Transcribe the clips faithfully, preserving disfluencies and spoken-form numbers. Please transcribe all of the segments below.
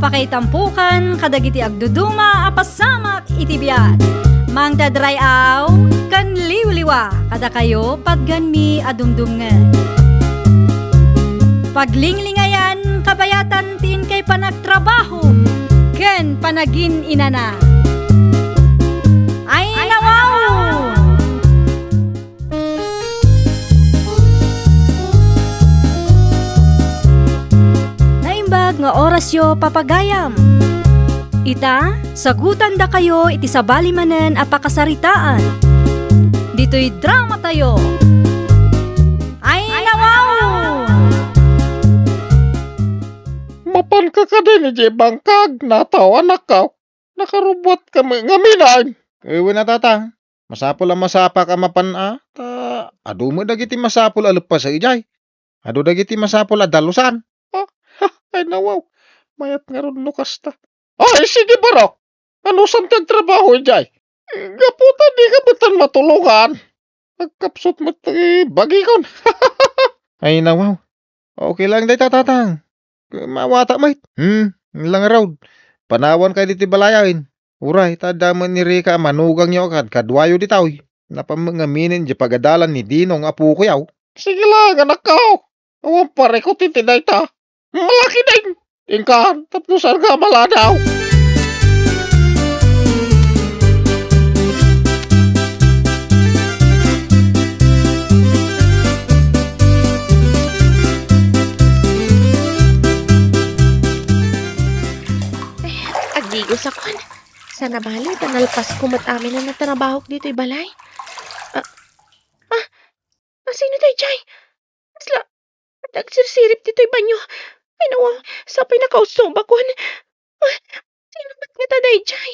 Pakaitampokan kadagiti agduduma a pasamak iti biag. Mangted ray-aw ken liwliwa kadakayo patganmi a dumdumngeg. Paglinglingayan kabayatan ti inkay panagtrabaho ken panagin-inana. Ay, nawaw! Naimbag nga orasyo, papagayam. Ita, sagutandakayo iti sabali manen a pakasaritaan. Ditoy dramatayo. Ay, nawaw! Mapanka kadin idiay bangkag, nataw, anakko. Nakarubbuatka met ngamin. Wen a, tatang. Masapul a masapak a mapan a, ta adu met dagiti masapul a leppasen idiay. Adu dagiti masapul a dalusan. Ah, ha, ay nawaw. Mayat ngarud no kasta. Ay, sige, barok. Anusan ti agtrabaho idiay? Gapu ta dika met matulongan. Agkapsut met ti bagikon. Ay, nawaw. Okay lang dayta, tatang. Mawata met. Hmm, lang ngarud. Panawankayo ditoy balayen. Uray, ta adda met ni Rica a manugangyo kad-, kaduayo ditoy. Napan met ngamin idiay pagadalan ni Dino nga apokoyo. Sige lang, anakko. Awan parikut iti dayta. Malaki din. Inkan, tapno saan nga maladaw. Ay, agdigos akon. Sana bale, ta nalpasko met amin a natrabahok ditoy balay. Ah, ah, asino daydiay? Kasla, adda agsirsirip ditoy banio. Ay, nawaw, sapay nakausubakon. Ah, sino met ngata daydiay?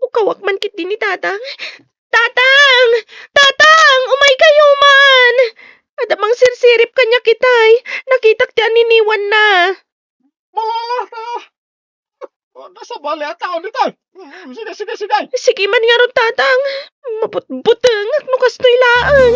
Ukawak man ketdi ni Tatang. Tatang! Tatang! Umaykayo man! Adda mangsirsirip kaniak itay. Nakitak ti aniniwanna. Malala ka! Nasabali a tao ditoy. Mm, sige, sige, sige. Sige man ngarud, Tatang. Mabutbutengak no kastoy laeng.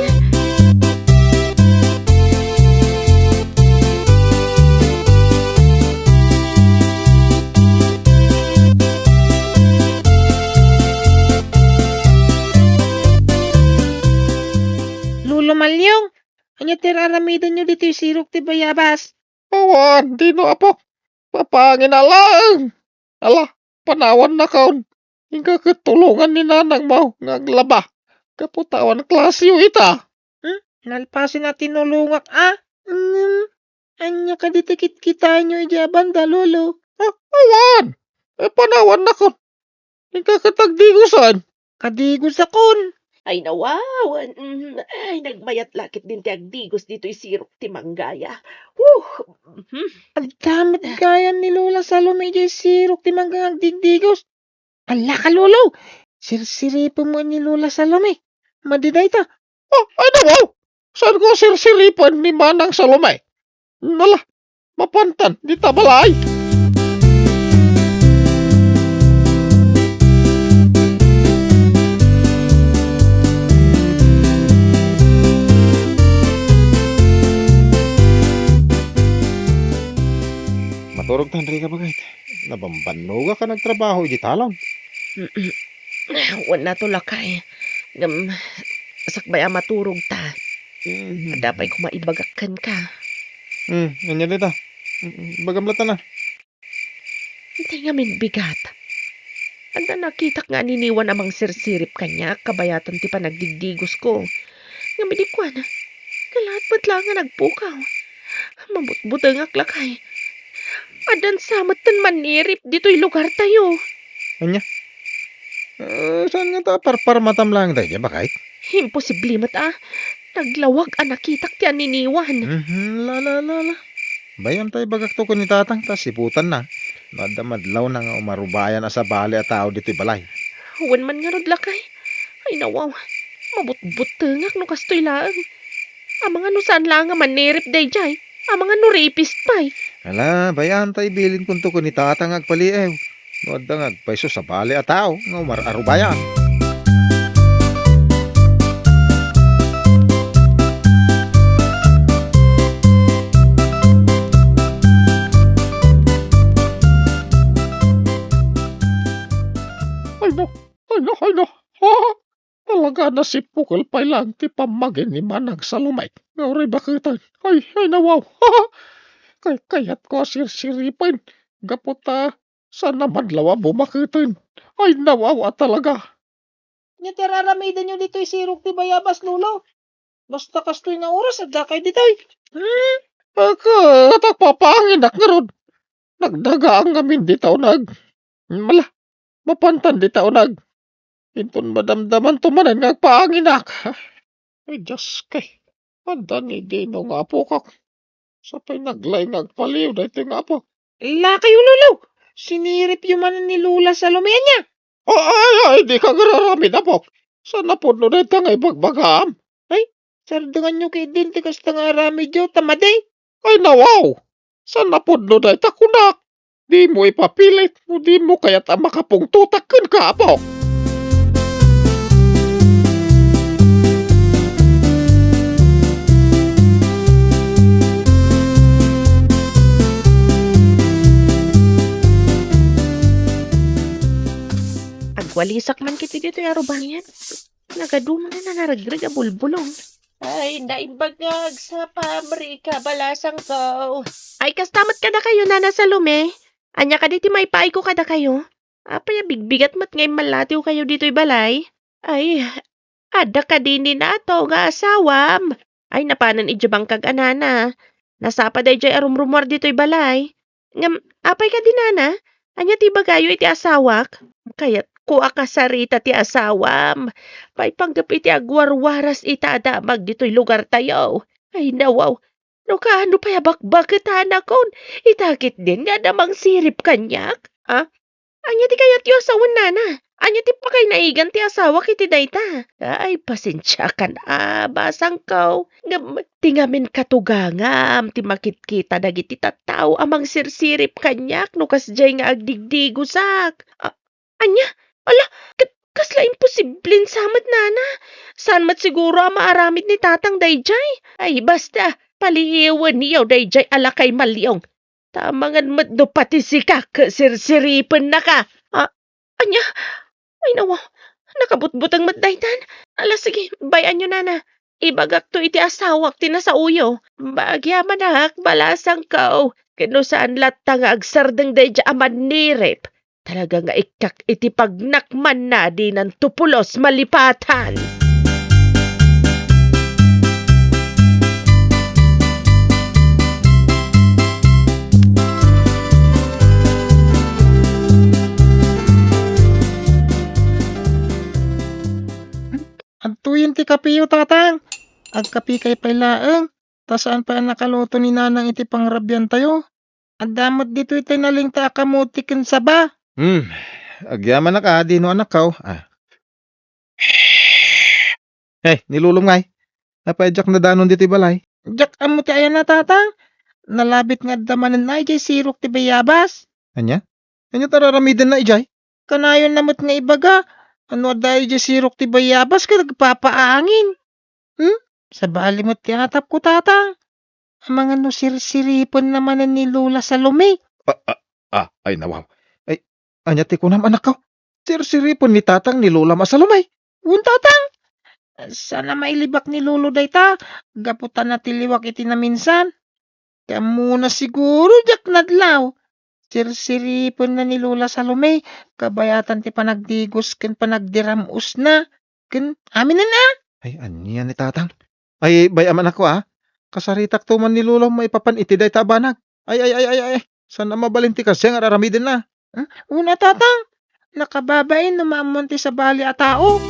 Lolo Malyong, ania ti ar-aramidenyo ditoy sirok ti bayabas? Awan, Dino, apo. Papanginalaeng. Ala, panawannakon. Inka ket tulongan ni nanangmo nga aglaba. Gapu ta awan klasiyo ita. Hmm? Nalpasen a tinulongak a. Ngem, ania kadi ti kitkitaenyo idiay banda, Lolo? Ah, awan. Eh, panawannakon. Inka ket agdigosen. Kadigosakon. Ay, nawaw. Mm, ay, nagmayat la ketdin ti agdigos ditoy sirok ti manggaya. Huh! Mhm. Adda met gayam ni Lola Salome idiay sirok ti mangga nga agdigdigos. Ala ka, Lolo! Sirsiripen mo ni Lola Salome. Madi dayta. Ah, ano, wow? Saan ko sirsiripen ni Manang Salome? Nala, mapantan, dita balay. Maturog ta, Enrica, bagay. Nabambannogak a nagtrabaho idi talon. Mm-mm. Wen nato, lakay. Ngem, sakbay a maturog ta. Mhm. Adda pay koma ibagak kenka. Hmm, ania dayta? Mm, ibagam latta na. Itay ngamin bigat. Adda nakitak nga aniniwan a mangsirsirip kaniak kabayatan ti panagdigdigosko. Ngem idi kuana, kalaat met laeng a nagpukaw. Mabutbutengak, lakay. Addan sa metten manirip ditoy lugartayo. Ania? Eh, saan ngata a parparmatam laeng daydiay, baket? Imposible met a. Naglawag a nakitak ti aniniwan. Mhm, la, la, la, la. Bay-am ta ibagakto ken ni Tatang ta siputanna. No adda madlawna nga umarubayan a sabali a tao ditoy balay. Wen man ngarud, lakay. Ay, nawaw. Mabutbutengak no kastoy laeng. Amangan no saan laeng nga manirip daydiay. Amangan no rapist pay. Ala, bay-am ta ibilinkonto ken ni Tatang nga agpaliew. No adda nga agpayso sabali a tao nga umar-arubayan. Ay, no, ay, no. Talaga, nasipukel pay lang ti pammagi ni Manang Salome nga uray baketen. Ay, ay, nawaw. Kay, kayatko a sirsiripen. Gapu ta, saan a madlaw a bumaketen. Ay, nawaw a talaga. Ania ti ar-aramidenyo ditoy sirok ti bayabas, Lolo? Basta kastoy nga oras, adda kayo ditoy. Hmm? Ket agpapaanginak ngarud. Nagdagaang ngamin dita uneg. Mala, mapantan dita uneg. Inton madamdamanto manen nga agpaanginak. Ay, Dios kay. Adda ni Dino nga apokak. Sapay naglaing nga agpaliw daytoy nga apo. Lakayo, Lolo! Siniripyo manen ni Lola Salome, ania? Ay, ay, ay, dika agraramid, apo. Saan a pudno dayta nga ibagbagam? Ay, sardenganyo ketdin ti kasta nga aramidyo, ta madi. Ay, nawaw! Saan a pudno dayta, kunak? Dimo ipapilit no dimo kayat a makapungtotak kenka, apo. Agwalisak man ketdi ditoy arubayan. Nagaduma na nanaregreg a bulbulong. Ay, naimbag nga agsapam, Rica, balasangko. Ay, kasta met kadakayo, Nana Salome. Ania kadi ti maipaayko kadakayo? Apay a bigbigat met nga immallatiwkayo ditoy balay? Ay, adda kadi ni Nato nga asawam? Ay, napanen idiay bangkag a nana. Nasapa daydiay a rumrumuar ditoy balay. Ngem, apay kadi, nana? Ania ti ibagayo iti asawak? Kayatko a kasarita ti asawam. Maipanggep iti agwarwaras ita a damag ditoy lugartayo. Ay, nawaw. No kaano pay a bakbaketanakon, ita ketdin nga adda mangsirip kaniak? Ah, ania ti kayatyo a sawen, nana? Ania ti pakainaigan ti asawak iti dayta? Ay, pasensiakan a, basangko. Ngem ti ngamin katugangam ti makitkita dagiti tattao a mangsirsirip kaniak no kasdiay nga agdigdigosak. A-, ania? Ala, ket kasla imposible sa met, nana. Saan met siguro a maaramid ni tatang daydiay? Ay, basta, paliiwenyo daydiay a lakay maliong. Ta amangan met no pati sika ket sirsiripennaka. A-, ania? Ay, nawa, nakabutbuteng met daytan. Ala, sige, bay-anyo, nana. Ibagakto iti asawak ti nasaoyo. Agyamanak, balasangko. Ket no saan latta nga agsardeng daydiay a mannirip, talaga nga ikkak iti pagnakmanna dinanto pulos malipatan. Adtoyen ti kapeyo, tatang. Agkapekay pay laeng, ta saan pay a nakaluto ni nanang iti pangrabiantayo. Adda met ditoy ti nalingta a kamote ken saba. Hmm, agyamanak a, Dino, anakko. Ah. Hey, ni Lolom ngay. Apay a diak nadanon ditoy balay? Diak ammo ti ayanna, tatang. Nalabit nga adda manen idiay sirok ti bayabas. Ania? Ania ti ar-aramidenna idiay? Kanayonna met nga ibaga, no adda idiay sirok ti bayabas ket agpapaangin. Hmm? Sabali met ti atapko, tatang. Amangan no sirsiripenna manen ni Lola Salome. Ah, ah, ah, ay, nawaw. Ay, ania ti kunam, anakko? Sirsiripen ni tatang ni Lolam a Salome. Wen, tatang. Saan a mailibak ni Lolo dayta, gapu ta natiliwak iti naminsan. Ti ammona siguro, diak nadlaw. Sirsiripenna ni Lola Salome, kabayatan ti panagdigos ken panagdiram-osna. Ken aminen a? Ay, ania ni tatang? Ay, bay-am, anakko, a. Kasaritakto man ni Lolo maipapan iti dayta a banag. Ay, ay, ay, ay, ay. Saan a mabalin ti kasdiay nga ar-aramidenna? Hmm? Una, tatang. Nakababain no maammon ti sabali a tao.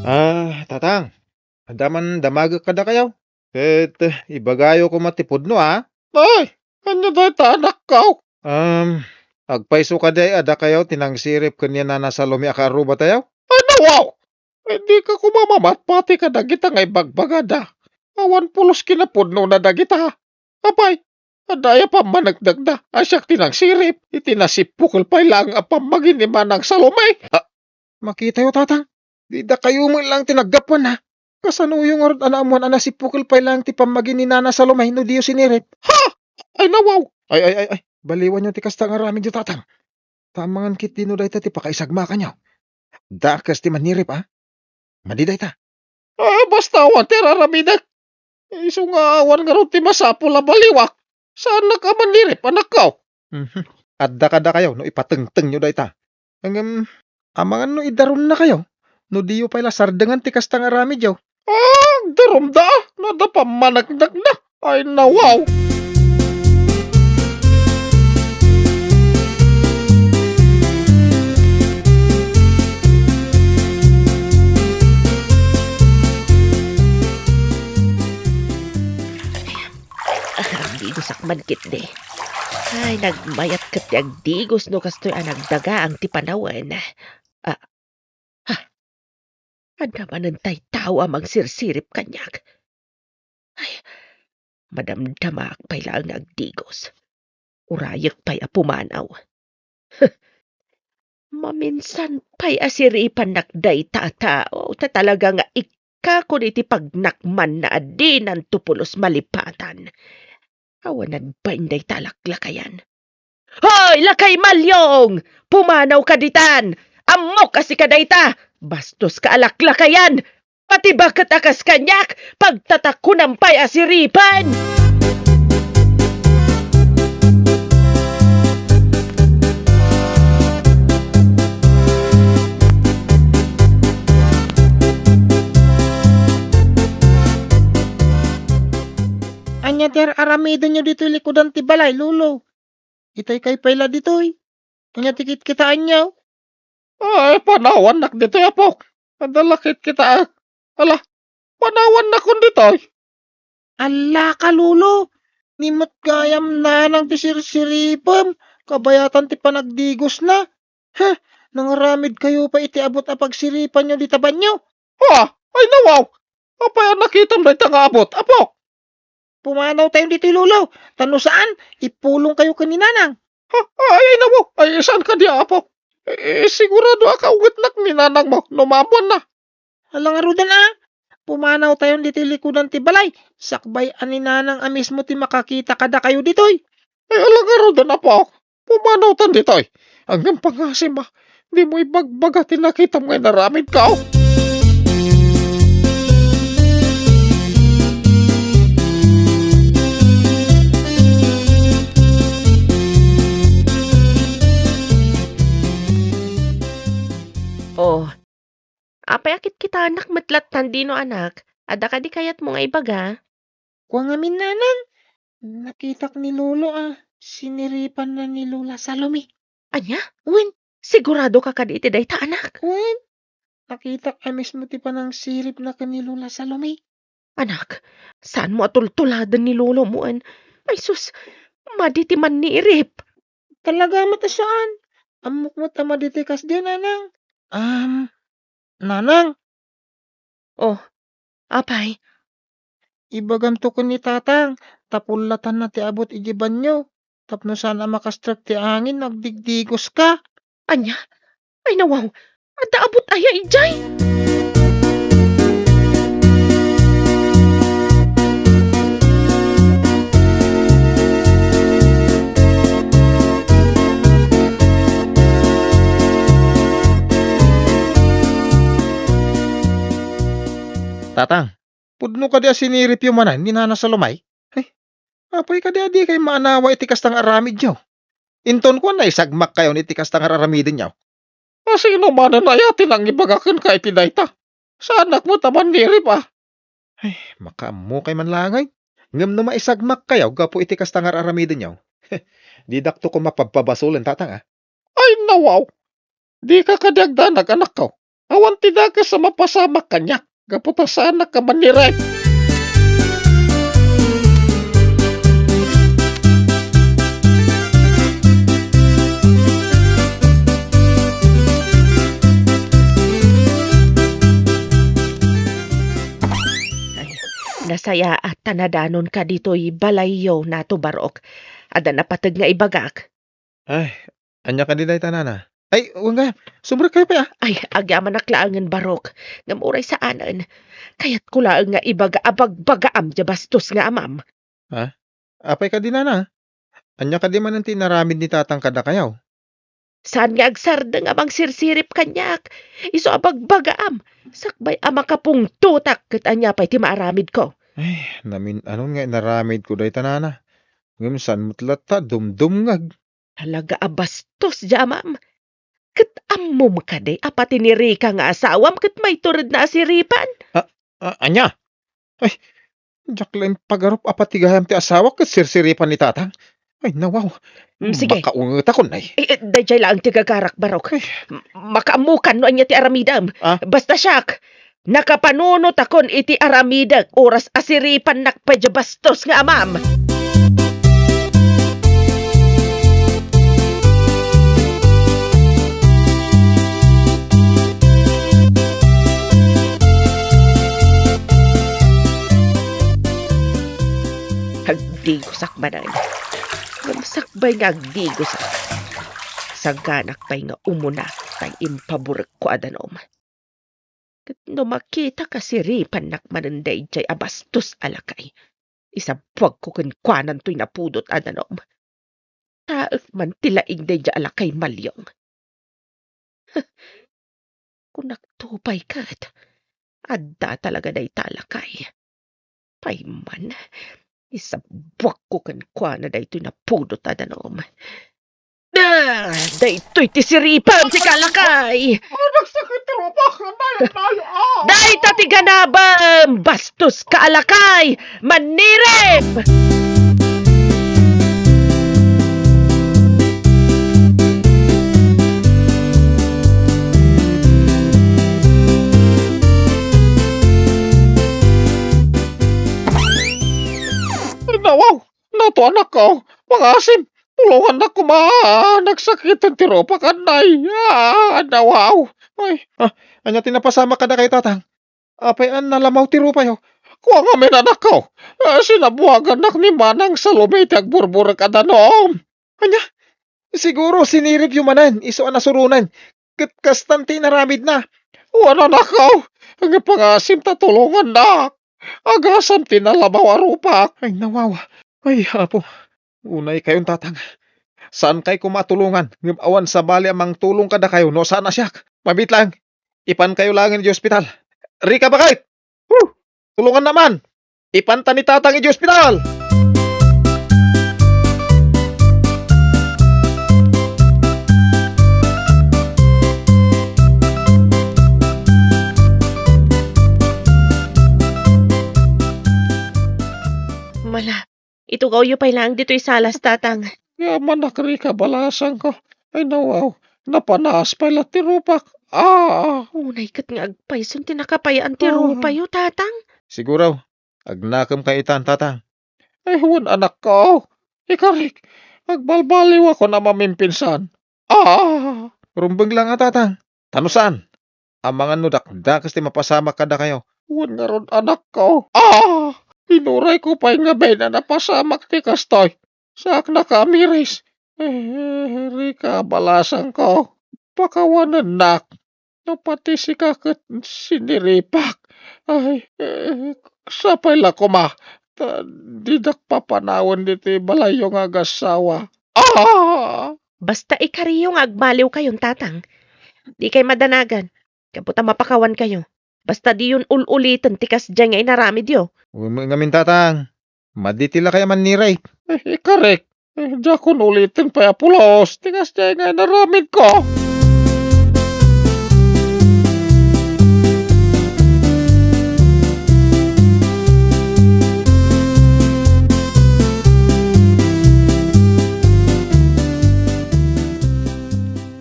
Ah, tatang. Adda man damagek kadakayo. Ket ibagayo koma ti pudno, a. Ay, ania dayta, anakko? Um, agpayso kadi a dakayo ti nangsirip ken ni Nana Salome a kaarrubatayo? Ay, nawaw! Ay, dika koma mamatpati kadagita nga ibagbagada. Awan pulos kinapudnona dagita. Apay, adda aya pammaneknekda a siak ti nangsirip iti nasipukel pay laeng a pammagi ni Manang Salome? Ah, makitayo, tatang. Dakayo met laeng ti naggapuan, ha? Kasanoyo ngarud a naammoan a nasipukel pay laeng ti pammagi ni Nana Salome no diyo sinirip? Ha? Ay, nawaw! Ay, ay, ay, ay. Baliwanyo ti kasta nga aramidyo, Tatang. Ta amangan ketdi no dayta ti pakaisagmakanyo. Dakes ti mannirip, a? Madi dayta. Ah, basta awan ti ar-aramidek. Isu nga awan ngarud ti masapul a baliwak. Saannak a mannirip, anakko. Mhm. Adda kadakayo no ipatengtengyo dayta. Ngem, amangan no idarumnakayo no diyo pay la sardengan ti kasta nga aramidyo. Ah, darumda, no adda pammaneknekna. Ay, nawaw. Ah, agdigosak man ketdi. Ay, nagmayat ket ti agdigos no kastoy a nagdagaang ti panawen. Ah, ha? Adda manen tay tao a mangsirsirip kaniak. Ay, madamdamaak pay laeng nga agdigos. Urayek pay a pumanaw. Maminsan pay a siripannak dayta a tao, ta talaga nga ikkakon iti pagnakmanna a dinanto pulos malipatan. Awan agbain dayta a laklakayan. Hoy, lakay Malyong! Pumanawka ditan! Ammok a sika dayta! Bastoska a laklakayan! Pati baket a kas kaniak, pagtatakonam pay a siripen! Ania ti ar-aramidenyo ditoy likudan ti balay, Lolo? Itay kay pay la ditoy. Ania ti kitkitaenyo? Ay, panawannak ditoy, apok. Adda la kitkitaek. Ala, panawannakon ditoy. Alla ka, Lolo. Ni met gayam nanang ti sirsiripem. Kabayatan ti panagdigosna. Heh, nangaramidkayo pay iti abut a pagsiripanyo dita banio? Ha? Ay, nawaw! Apay a nakitam dayta nga abut, apok? Pumanawtayon ditoy, Lolo. Ta no saan, ipulongkayo ken ni Nanang. Ha? Ay, ay, nawaw! Ay, saan kadi, apok? Eh, sigurado a kaungetnak ni nanangmo no maammoanna. Ala ngaruden a, pumanawtayon ditoy likudan ti balay, sakbay a ni Nanang a mismo ti makakita kadakayo ditoy. Ay, ala ngaruden, apok. Pumanawtan ditoy. Ngem pangasim a, dimo ibagbaga ti nakitam nga inaramidko. Oh, apay a kitkitaennak met lattan dino, anak? Adda kadi kayatmo nga ibaga? Kua ngamin, Nanang, nakitak ni Lolo a siniripanna ni Lola Salome. Ania? Wen. Siguradoka kadi iti dayta, anak? Wen. Nakitak a mismo ti panangsiripna ken ni Lola Salome. Anak, saanmo a tultuladen ni lolomo, en? Ay sus, madi ti mannirip. Talaga met a saan. Ammok met a madi ti kasdi, Nanang. Am, Nanang. Oh, apay? Ibagamto ken ni Tatang, ta pullatanna ti abut idiay banio, tapno saan a makastrek ti angin no agdigdigoska. Ania? Ay, nawaw! Adda abut aya idiay? Tatang, pudno kadi a siniripyo manen ni Nana Salome? Ay, apay kadi a dikay maanawa iti kasta nga aramidyo? Inton kuan, naisagmakkayon iti kasta nga ar-aramidenyo. A sino manen aya ti nangibaga kenka iti dayta? Saanak met a mannirip a. Ay, makaammokay man laeng. Ngem no maisagmakkayo gapu iti kasta nga ar-aramidenyo, didakto koma pabpabasolen, Tatang, a. Ay, nawaw! Dika kadi agdanag, anakko. Awan ti dakes a mapasamak kaniak, gapu ta saanak a mannirip. Ay, nasayaat ta nadanonka ditoy balayyo, Nato Barok. Adda napateg nga ibagak. Ay, ania kadi dayta, Nana? Ay, wen nga, sumrekkayo pay, a. Ay, agyamanak laengen, Barok, ngem uray saanen. Kayatko laeng nga ibaga a bagbagaam diay bastos nga amam. Ha? Apay kadi, nana? Ania kadi manen ti inaramid ni tatang kadakayo? Saan nga agsardeng a mangsirsirip kaniak? Isu a bagbagaam, sakbay a makapungtotak ket ania pay ti maaramidko? Ay, namin-anon nga inaramidko dayta, nana. Ngem saan met latta dumdumngeg. Talaga a bastos diay amam. Ket ammom kadi a pati ni Rica nga asawam ket mayto red naasiripan? A-, a-, ania? Ay, diak la impagarup a pati gayam ti asawak ket sirsiripan ni tatang. Ay, nawaw. Mm, sige. Makaungetakon, ay. Eh, eh, daydiay laeng ti gagarak, Barok. Ay. M-, makaammokan no ania ti aramidem. Ah? Basta siak, nakapanunotakon iti aramidek, uras a siripannak pay diay bastos nga amam. Agdigosak manen. Ngem sakbay nga agdigosak, saganak pay nga umuna tay impaburekko a danum. Ket no makitak a siripannak manen daydiay a bastos a lakay, isabuagko kenkuanan toy napudot a danum. Taek man ti laing daydiay a lakay, Malyong. Kunakto pay ket, adda talaga dayta a lakay. Pay man, isabuakko kenkuana daytoy napudot a danum. Ah, daytoy ti siripam, sika a lakay! Ah, nagsakit ti rupak! Nay, nay, ah! Dayta ti ganabem! Bastoska a lakay! Mannirip! Nawaw! Nato, anakko, pangasim, tulongannak koma, nagsakiten ti rupak, annay. Ah, nawaw. Ay, ah, ania ti napasamak kadakayo, tatang? Apay a nalamaw ti rupayo? Kua ngamin, anakko. Ah, sinabuagannak ni Manang Salome ti agburburek a danum. Ania? Siguro siniripyo manen, isu a nasuronen. Ket kastan ti inaramidna. Wen, anakko, pangasim ta tulongannak. Agasam ti nalamaw a rupak. Ay, nawaw. Ay, Apo. Unay kayon, tatang. Saankay koma a tulongan, ngem awan sabali a mangtulong kadakayo no saan a siak. Mabiit laeng. Ipankayo laengen idiay ospital. Rika, bakit? Huh! Tulongannak man. Ipanta ni tatang idiay ospital. Mala, itugawyo pay laeng ditoy salas, tatang. Yamanak, Rika, balasangko. Ay, nawaw, napanas pay la ti rupak. Ah! Unay ket nga agpayson ti nakapay-an ti rupayo, tatang. Siguro, agnakem kay itan, tatang. Ay, wen, anakko. Ikarik, agbalbaliwakon a mamimpinsan. Ah! Rumbeng la nga, tatang. Ta no saan? Amangan no dakdakes ti mapasamak kadakayo. Wen ngarud, anakko. Ah! Inurayko pay nga bain a napasamak ti kastoy. Saaknaka a miris. Eh, Rika, balasangko. Pakawanennak. No pati sika ket siniripak. Ay, eh, sapay la koma ta didak papanawen ditoy balayyo nga agassawa. Ah! Basta ikariyo nga agmaliwkayon, tatang. Dikay madanagan. Gapu ta mapakawankayo. Basta diyon ul-uliten ti kasdiay nga inaramidyo. Wen met ngamin, tatang. Madi ti lakay a mannirip. Eh, ikarik. Eh, diakon uliten pay a pulos ti kasdiay nga inaramidko.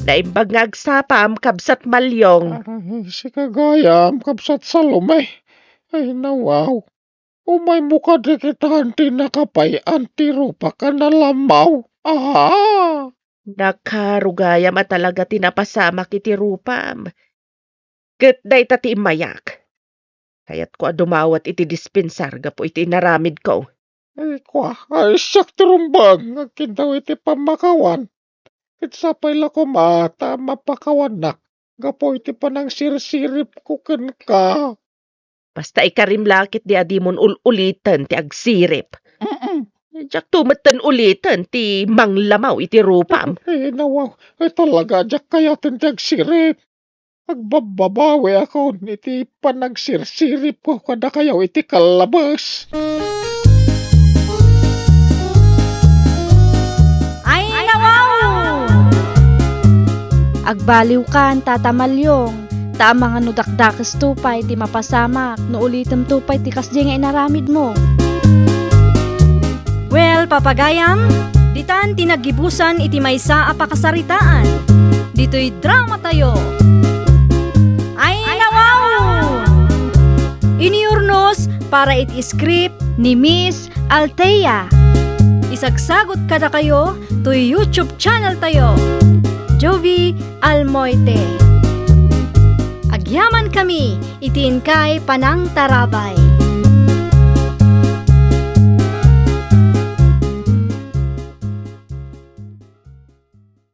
Naimbag nga agsapam, Kabsat Malyong. Ay, sika gayam, Kabsat Salome. Ay, nawaw. Umaymo kadi kitan ti nakapay-an ti rupak a nalamaw. Ah! Nakaro gayam a talaga ti napasamak iti rupam. Ket dayta ti immayak. Kayatko a dumawat iti dispensar gapu iti inaramidko. Ay, kua, ay, siak ti rumbeng nga agkindaw iti pammakawan. Sapay la koma ta mapakawanak gapu iti panangsirsiripko kenka. Basta ikarim la ketdi a dimon ul-uliten ti agsirip. Mm-mm. Diakto metten uliten ti manglamaw iti rupam. Ay, nawaw. Ay, talaga, diak kayaten ti agsirip. Agbabbabawiakon iti panagsirsiripko kadakayo iti kallabes. Ay, nawaw! Agbaliwkan, Tata Malyong, ta amangan no dakdakesto pay ti mapasamak no ulitemto pay ti kasdiay nga inaramidmo. Well, papagayam, ditan ti naggibusan iti maysa a pakasaritaan. Ditoy dramatayo. Ay, nawaw! Iniurnos para iti script ni Miss Althea. Isagsagut kadakayo toy YouTube channel tayo, Jovie Almoite. Agyaman kami iti inkay panangtarabay.